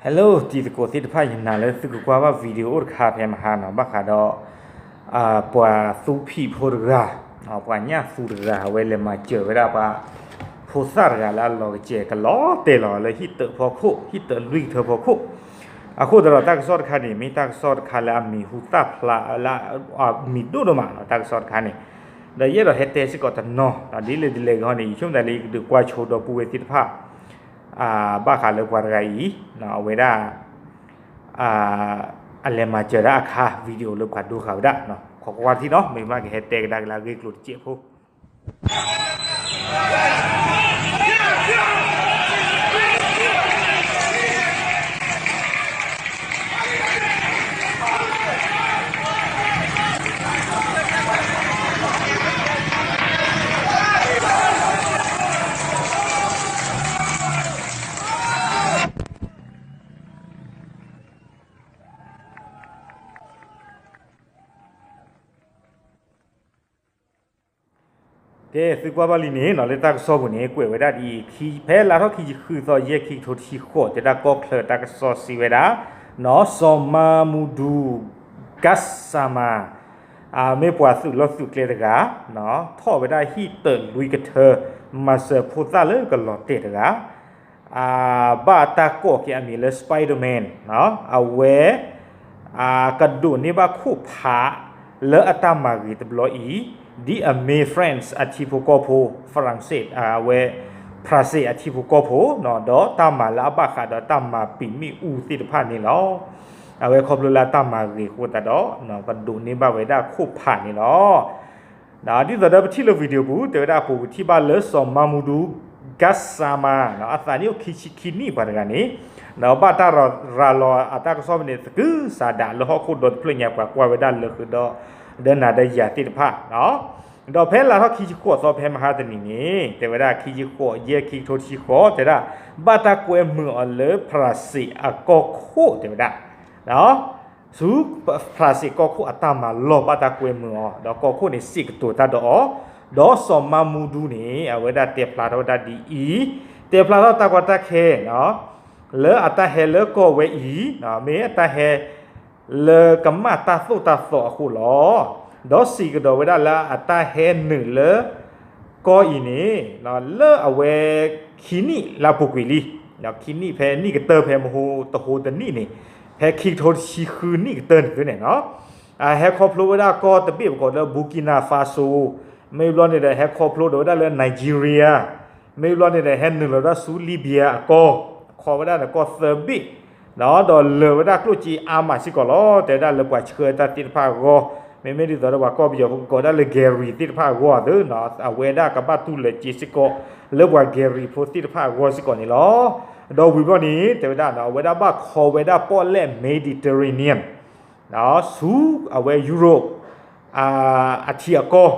Hello တံၤသကိးသ့ၣ်တဖၣ် ယနာ်လၢသုကကွၢ်ဘၣ် video အိၣ်တခါဖဲမဟါနီၤ ဘၣ်ဃးဒီး ပှၤသူဖံးဖိတဂၤ ပှၤညၣ်သူတဂၤ အဝဲလဲၤမၤစၢၤဝဲဒၣ်ပှၤ ဖိသၣ်တဂၤလၢအလီၤကစဲၤကလီတဲာ်လီၤလၢဟံၣ်တၢးဖီခိၣ် ဟံၣ်တၢးလွံၢ်ကထၢဖီခိၣ် အဃိသတးဒီးတၢ်ကစီၣ်တခါန့ၣ် မ့ၢ်တၢ်ကစီၣ်တခါလၢအမံၤဟူသၣ်ဖျါလၢ အမံၤဒိၣ်ဒိၣ်မးနီၤ တၢ်ကစီၣ်တခါန့ၣ် ဒီးယအဲၣ်ဒိးဟဲတဲစ့ၢ်ကီးတနီၤ ဒ်လဲၣ်ဒ်လဲၣ်ဂ့ၤန့ၣ် ယဆိကမိၣ်သးလၢယကဒုးကွၢ်ဆိဒီပုၢ်ဝဲၢ်သ့ၣ်တဖၣ် ဘၣ်ဃးလၢပှၤတဂၤအံၤ အဝဲဒၣ် အလဲၤမၤစၢၤဒၣ်အခါ video လၢပှၤဒိဃာ်ဝဲဒၣ် ခိးကွၢ်ထံၣ်နီၤ မ့ၢ်မးကဟဲတဲကဒါက့ၤလၢအဂ့ၢ်ကျိၤတစဲးဖိ ကဲ သုကွၢ်ဘၣ်လံန့ၣ်နီၤ လၢတၢ်ကစီၣ်ပူၤန့ၣ် ကွဲးဝဲဒၣ်ဒ်အံၤ ဖဲလါထီၣ်ခံဆံဃုသီ ယဲၢ်ခံကထိတဆံဃိး တဲဒၣ်ကီၢ်ချၢတၢ်ကစီၣ်စံးဝဲဒၣ် နီၤ စီၤမၤမူဒူ ကၣ်စၣ်မၤ မ့ၢ်ပှၤသုးလီၢ်သုးကျဲတဂၤ ထီၣ်ဝဲဒၣ်ဟံၣ်တၢးလွံၢ်ကထၢ မၤစၢၤဖိသၣ်လၢကလီၤတဲာ်တဂၤ ဘၣ်တၢ်ကိးက့ၤအမံၤလၢ Spider-Man အဝဲ ကဒိးန့ၢ်ဘၣ်ခိၣ်ဖး လၢအတၢ်မၤဂ့ၤတဘျီအံၤ ဒ်အမ့ၢ် France အထံဖိကီၢ်ဖိ France အဝဲ ဖရၣ်စ့ၣ်အထံဖိကီၢ်ဖိ ဒီးတၢ်မၤလၢအဘၣ်ဃးဒီးတၢ်မၤပံာ်မ့ၣ်အူသ့ၣ်တဖၣ်န့ၣ်လီၤ. အဝဲခီဖျိလၢအတၢ်မၤဂ့ၤအဃိသတးဒီး ကဒိးန့ၢ်ဘၣ်ဝဲဒၣ်ခိၣ်ဖးန့ၣ်လီၤ. ဒ်သိးဒီးပထံၣ်လၢ video ပူၤ တဲဝဲဒၣ်အပူၤ ပထံၣ်ဘၣ်လၢစီၤမၤမူဒူ ကၣ်စၣ်မၤ အသးနံၣ်အိၣ်ခံဆံခံနံၣ်ပှၤတဂၤန့ၣ် ဒီးဘၣ်တၢ်ရၤလီၤအတၢ်ကစီၣ်ဖဲန့ၣ် သကုၤဆးဒးလၢဟီၣ်ခိၣ်ဒီတဖျၢၣ်ညါ ပှၤကွၢ်ဝဲဒၣ်လၢဃုာ်ဒီး ဒီးနၤဒီးယၤသ့ၣ်တဖၣ် ဒီးဖဲလါထီၣ်ခံဆံဃိးသီဖဲမဟါတနံၤန့ၣ် တဲဝဲဒၣ်ခံဆံဃိး ယဲၢ်ခံကထိတဆံဃိး တဲဒၣ် ဘၣ်တၢ်ကွဲမုာ်အီၤလၢဖရၣ်စ့ၣ်အကီၢ်ခိၣ် တဲဝဲဒၣ် ဆူ ဖရၣ်စ့ၣ်ကီၢ်ခိၣ်အတၢ်မၤလီၢ် ဘၣ်တၢ်ကွဲမုာ်အီၤ ဒီးကီၢ်ခိၣ်န့ၣ် စံးကတိၤတၢ်ဒီးအီၤ ဒီးစီၤမၤမူဒူန့ၣ် အဝဲဒၣ်တဲဖျါထီၣ်ဝဲဒၣ်ဒ်အံၤ တဲဖျါထီၣ်တၢ်ကီတၢ်ခဲ လၢအတၢ်ဟဲလၢကီၢ်ဝဲအံၤ မ့ၢ်အတၢ်ဟဲ လၢကမၣ်တၢ်သိၣ်တၢ်သီအဃိလီၤ. ဒီးစံးကဒီးဝဲဒၣ်လၢအတၢ်ဟဲနုာ်လၢ ကီၢ်အံၤန့ၣ် လၢအဝဲ ခံနံၣ်လၢအပူၤကွံာ်လံ ခံနံၣ်ဖဲနံၣ်ကတၢၢ်ဖဲမဟိတဟိတနံၣ်န့ၣ် ဖဲခံကထိတဆံဃုနံၣ်ကတၢၢ်န့ၣ်န့ၣ် ဟဲခီဖျိဝဲဒၣ်ကီၢ်တဘ့ၣ်ပကိးလၢ Burkina Faso မ့ၢ်ဘျီန့ၣ်ဒီး ဟဲခီဖျိဒီးဝဲဒၣ်လၢ Nigeria မ့ၢ်ဘျီန့ၣ်ဒီး ဟဲနုာ်လီၤဒၣ်ဆူ Libya အကီၢ် ခီဝဲဒၣ်န့ၣ်ကီၢ်သၢဘ့ၣ် ဒီးလၢာ်ဝဲဒၣ်ကျိၣ်စ့အါမးစ့ၢ်ကီးလီၤ. တဲဝဲဒၣ်လၢပှၤဆှၢတၢ်သ့ၣ်တဖၣ်အဂီၢ် မ့မ့ၢ်ဒ်သိးဒီးပှၤကီၢ်ပယီၤဖိကကိးဒၣ်လၢ Gary သ့ၣ်တဖၣ်အဂီၢ်သ့ၣ် အဝဲဒၣ်ကဘၣ်တူၢ်လၢာ်စ့စ့ၢ်ကီး လၢပှၤ Gary ဖိသ့ၣ်တဖၣ်အဂီၢ်စ့ၢ်ကီးန့ၣ်လီၤ. ဒီးဝံၤဘျီန့ၣ် တဲဝဲဒၣ် အဝဲဒၣ်ဘၣ်ခီဝဲဒၣ်ပီၣ်လဲၣ် Mediterranean ဆူအဝဲ Europe အထံအကီၢ်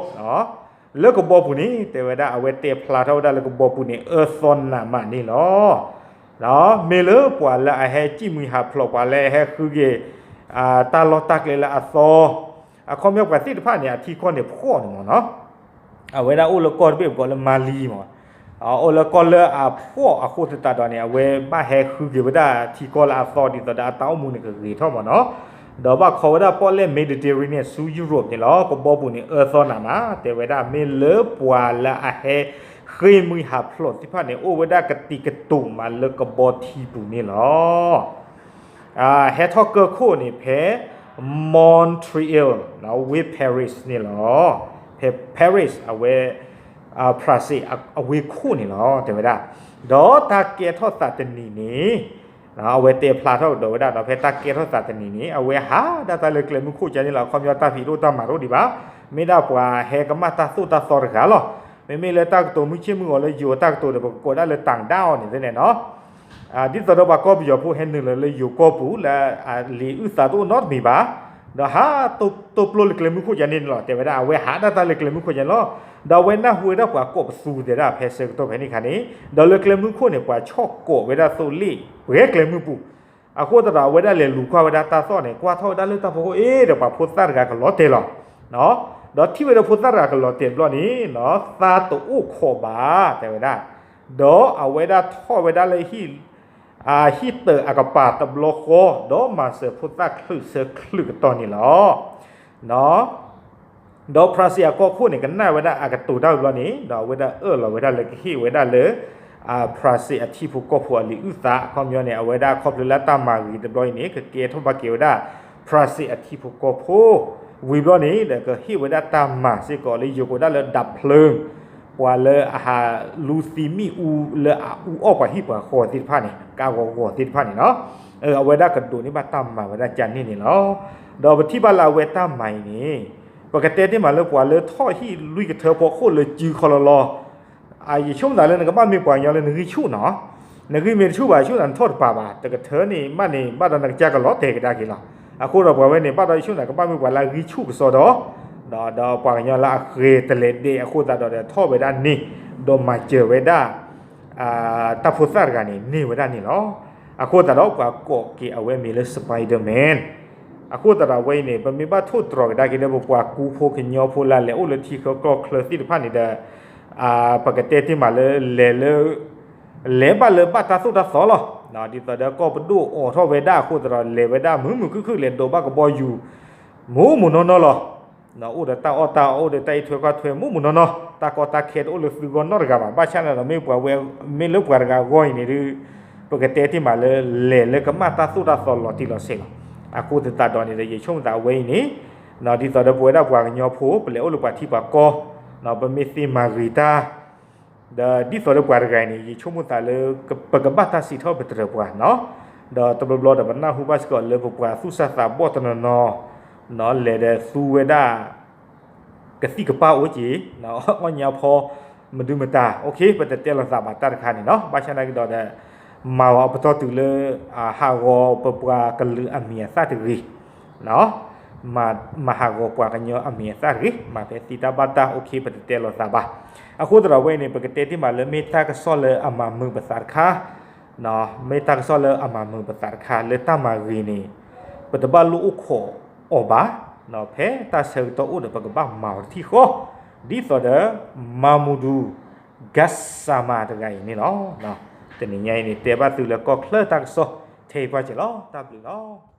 လၢကဘီပူၤန့ၣ် တဲဝဲဒၣ် အဝဲတဲဖျါထီၣ်ဝဲဒၣ်လၢကဘီပူၤန့ၣ် အၢသီနးမးန့ၣ်လီၤ. မ့ၢ်လၢပှၤလၢအဟဲစံၣ်မှံဟးဖျိး ပှၤလၢအဟဲဃုက့ၤ တၢ်လီၢ်တၢ်ကျဲလၢအသီ အခီပညီပှၤသ့ၣ်တဖၣ်န့ၣ် အထံကီၢ်န့ၣ်ဖှီၣ်န့ၣ်မ့ၢ်နီၤ အဝဲဒၣ်အိၣ်လၢကီၢ်တဘ့ၣ်ပကိးလၢ Mali မ့ၢ် အိၣ်လၢကီၢ်လၢအဖှီၣ်အဃိသတးဒီးန့ၣ် အဝဲဘၣ်ဟဲဃုက့ၤဝဲဒၣ်ထံကီၢ်လၢအသီ ဒ်သိးဒီးအတၢ်အိၣ်မူန့ၣ်ကဂ့ၤထီၣ်မ့ၢ်နီၤ ဒီးဘၣ်ခီဝဲဒၣ်ပီၣ်လဲၣ် Mediterranean ဆူ Europe န့ၣ်လီၤ. ကဘီပူၤန့ၣ် အၢသီနးမး တဲဝဲဒၣ် မ့ၢ်လၢပှၤလၢအဟဲဃ့ၢ်မှံဟးဖျိးသ့ၣ်တဖၣ်န့ၣ် အိၣ်ဝဲဒၣ်ကတံၤကတိၤမးလၢကဘီထံပူၤန့ၣ်လီၤ. ဟဲထီၣ်ကၢၢ်ခိၣ်န့ၣ်ဖဲ Montreal ဝ့ၢ် Paris န့ၣ်လီၤ. ဖဲ Paris အဝဲ ဖရၣ်စ့ၣ်အဝ့ၢ်ခိၣ်န့ၣ်လီၤ တဲဝဲဒၣ်. ဒီးတၢ်ကဲထီၣ်သးတနံၤန့ၣ် အဝဲတဲဖျါထီၣ်ကဒီးဝဲဒၣ်ဒီး ဖဲတၢ်ကဲထီၣ်သးတနံၤန့ၣ် အဝဲဟးဒၣ်တၢ်လၢကျဲမုၢ်ခိၣ်ကန့ၣ်လီၤ. အခီပညီတၢ်ဖံးတအိၣ်တၢ်မၤတအိၣ်ဒံးဘၣ်. မ့ၢ်ဒၣ်ပှၤဟဲကမၣ်တၢ်သိၣ်တၢ်သီတဂၤလီၤ. မ့မ့ၢ်လၢတၢ်ကတိၤမုၢ်ဆ့ၣ်မုၢ်ဂီၤလၢယိၤအတၢ်ကတိၤဒီး ပကကိးဒၣ်လၢတၢ်ဒါအီၤန့ၣ်သ့ၣ်န့ၣ်နီၤ ဒ်သိးဒီးပှၤကီၢ်ပယီၤဖိဟဲနုာ်လီၤလၢယိၤကီၢ်ပူၤလၢအလံာ်အုၣ်သးတအိၣ်နီတမံၤဘၣ်, ဒီးဟးတိၢ်ပျိလၢကျဲမုၢ်ခိၣ်ကန့ၣ်န့ၣ်လီၤ. တဲဝဲဒၣ် အဝဲဟးဒၣ်တၢ်လၢကျဲမုၢ်ခိၣ်ကန့ၣ်လီၤ. ဒီးအဝဲနၢ်ဟူဝဲဒၣ်ပှၤကိးပသူတဲဒၣ်ဖဲဆၢကတီၢ်ဖဲန့ၣ်အခါန့ၣ်, ဒီးလၢကျဲမုၢ်ခိၣ်န့ၣ် ပှၤဆီၣ်ကိးဝဲဒၣ်သိလ့ၣ်ပှဲၤကျဲမုၢ်ပူၤ, အဃိသတးဒီးအဝဲဒၣ်လဲၤလူၤကွၢ်ဝဲဒၣ်တၢ်သီၣ်န့ၣ် ကွၢ်ထီၣ်ဝဲဒၣ်လၢတၢ်ဖီခိၣ်အ့ၣ်ဒီး ပှၤဖိသၣ်တဂၤကလီၤတဲာ်လီၤ. ဒီးထံၣ်ဝဲဒၣ်ဖိသၣ်တဂၤကလီၤတဲာ်ဘျီန့ၣ် သးတအိၣ်ခိးဘၣ် တဲဝဲဒၣ်, ဒီးအဝဲဒၣ်ထီၣ်ဝဲဒၣ်လၢဟံၣ် အဟံၣ်တၢၣ်အကပၤတဘျီဃီ ဒီးမၤစၢၤဖိသၣ်ချုးဆၢချုးကတီၢ်န့ၣ်လီၤ. ဒီးဖြၤစ့းအကီၢ်ခိၣ်န့ၣ် ကနၣ်ဝဲဒၣ်အကတိၤတၢ်ဝံၤဘျီန့ၣ် ဒီးအဝဲဒၣ်အၢၣ်လီၤဝဲဒၣ်လၢကဟ့ၣ်ဝဲဒၣ်လၢ ဖြၤစ့းအထံဖိကီၢ်ဖိအလံာ်အုၣ်သး အခီပညီန့ၣ် အဝဲဒၣ်ခီဖျိလၢတၢ်မၤဂ့ၤတဘျီအံၤန့ၣ် ကကဲထီၣ်ဘၣ်က့ၤဝဲဒၣ် ဖြၤစ့းအထံဖိကီၢ်ဖိ ဝံၤဘျီန့ၣ် ဒီးကဟ့ၣ်ဝဲဒၣ်တၢ်မၤစ့ၢ်ကီးလၢယိၤကဝဲဒၣ်လၢ ဒးဖျၢၣ် ပှၤလၢအဟးလူသံမ့ၣ်အူလၢအအူအီၣ်ပှၤဟံၣ်ပှၤဃီသ့ၣ်တဖၣ်န့ၣ် ကးဂီၤဂီၤသ့ၣ်တဖၣ်န့ၣ်လီၤ. အဝဲဒၣ်ကဒိးန့ၢ်ဘၣ်တၢ်မၤဝဲဒၣ်ကန့ၣ်န့ၣ်လီၤ. ဒီးပထံၣ်ဘၣ်လၢအဝဲတၢ်မၤအံၤန့ၣ် ပကတဲတ့ၢ်မးလၢပှၤလၢထီၣ်ဟံၣ်လွံၢ်ကထၢဖီခိၣ်လၢစုခီလီၤလီၤ ယဆိကမိၣ်သးလၢနကဘၣ်မ့ၢ်ပှၤကညီလၢနဂံၢ်ဆူၣ်နီၤ, နဂံၢ်မ့ၢ်တဆူၣ်ဘၣ် ယဆိကမိၣ်သးနထီၣ်တပၤဘၣ် တကထၢန့ၣ် ဘၣ်န့ၣ် ဘၣ်ဒီးနကစၢ်ကလီၤတဲာ်ကဒါက့ၤလီၤ. အဃိဒီးပှၤဝဲန့ၣ် ဘၣ်ဒီးယဆိကမိၣ်သးကဘၣ်မ့ၢ်ပှၤလၢအဂံၢ်ဆူၣ်ကစီဒီး ဒီးပှၤကညီလၢအဃဲၤတလဲၤဒဲးအဃိသတးဒီး ထီၣ်ဝဲဒၣ်န့ၣ် ဒီးမၤစၢၤဝဲဒၣ် တၢ်ဖိသၣ်တဂၤန့ၣ် န့ၢ်ဝဲဒၣ်န့ၣ်လီၤ. အဃိသတးဒီးပှၤကိးက့ၤအဝဲမ့ၢ်လၢ Spider-Man အဃိသတးဒီးအဝဲအံၤန့ၣ် ပမ့ၢ်ဘၣ်ထိၣ်တြီၤကဒါက့ၤလၢပပှၤကူဖိကညီဖိလၢလဲၤအိၣ်လၢထံချၢကီၢ်ချၢသ့ၣ်တဖၣ်န့ၣ်ဒီး ပကတဲတ့ၢ်မးလၢလဲၤလၢ လဲၤဘၣ်လၢဘၣ်တၢ်သိၣ်တၢ်သီလီၤ. ဒ်သိးဒီးကီၢ်ပဒိၣ်အိးထီၣ်ဝဲဒၣ်အဃိသတးဒီး လဲၤဝဲဒၣ်မုာ်မုာ်ခုၣ်ခုၣ် လဲၤဒိးဘၣ်ကဘီယူၤ မုာ်မုာ်နီၢ်နီၢ်လီၤ. အိၣ်ဒီးတၢ်အီၣ်တၢ်အီ အိၣ်ဒီးတၢ်အံးထွဲကွၢ်ထွဲ မုာ်မုာ်နီၢ်နီၢ် တၢ်ကီတၢ်ခဲတအိၣ်လၢသုဂီၢ်နီတဂၤဘၣ်. ဘၣ်ဆၣ်န့ၣ်ဒီး မ့ၢ်ပှၤဝဲ မ့ၢ်လၢပှၤတဂၤအဂီၢ်အံၤန့ၣ်ဒီး ပကတဲတ့ၢ်မးလၢလဲၤလၢကမၣ်တၢ်သိၣ်တၢ်သီလီၤတံၢ်လီၤဆဲးလီၤ. အဃိသတးဒီးန့ၣ်ဒီး ယဆိကမိၣ်သးအဝဲအံၤန့ၣ် ဒ်သိးဒီးပဝဲဒၣ်ပှၤကညီဖိ ပလဲၤအိၣ်လၢပှၤထံပှၤကီၢ် ပမ့ၢ်သ့မၤဂ့ၤတၢ် ဒီးဒ်သိးလၢပှၤတဂၤအံၤန့ၣ် ယဆိကမိၣ်သးလၢ ပကဘၣ်တၢ်စံးထီၣ်ပတြၢၤပှၤနီၤ, ဒီးတဘျီဘျီဒီးပနၢ်ဟူဘၣ်စ့ၢ်ကီးလၢပပှၤသူၣ်စၢ်သးဘီၣ်တနီၤနီၤ လဲၤဒီးသူဝဲဒၣ် ကသံၣ်ကပၢ်အိၣ်က့ၤ အီၣ်ညါဖီ မဒုမတၤ ပတတဲလိာ်သးဘၣ်တၢ်တခါန့ၣ်နီၤ. ဘၣ်ဆၣ်သနာ်က့ဒီး မၤအီၤအပတီၢ်တုၤလၢ ဟးဂီၤပပှၤကလုာ်အမံၤအသၣ်တဂ့ၤ မၤဟးဂီၤပှၤကညီအမံၤအသၣ်တဂ့ၤ, မၤဖဲသံတၢ်ဘၣ်တၢ် ပတတဲလိာ်သးဘၣ်. အဃိသတးဒီးဝဲအံၤန့ၣ် ပကတဲတ့ၢ်မးလၢမ့ၢ်တၢ်ကစီၣ်လၢအမၤမုာ်ပသးတခါ မ့ၢ်တၢ်ကစီၣ်လၢအမၤမုာ်ပသးတခါ လၢတၢ်မၤဂ့ၤန့ၣ် ပတဘၣ်လိၣ်အိၣ်ခိးအီၤဘၣ်, ဖဲတၢ်ဆၢကတီၢ်အိၣ်ဒီး ပကဘၣ်မၤအီၤတထံၣ်ဃီ, ဒ်သိးဒီး မၤမူဒူ ကစၢ်မၤတဂၤအံၤန့ၣ်လီၤ. တနံၤညါအံၤန့ၣ် တဲဘၣ်သုလၢကီၢ်ချၢတၢ်ကစီၣ် ထဲအံၤပှၢ်စၢၤလီၤ. တၢ်ဘျုးလီၤ.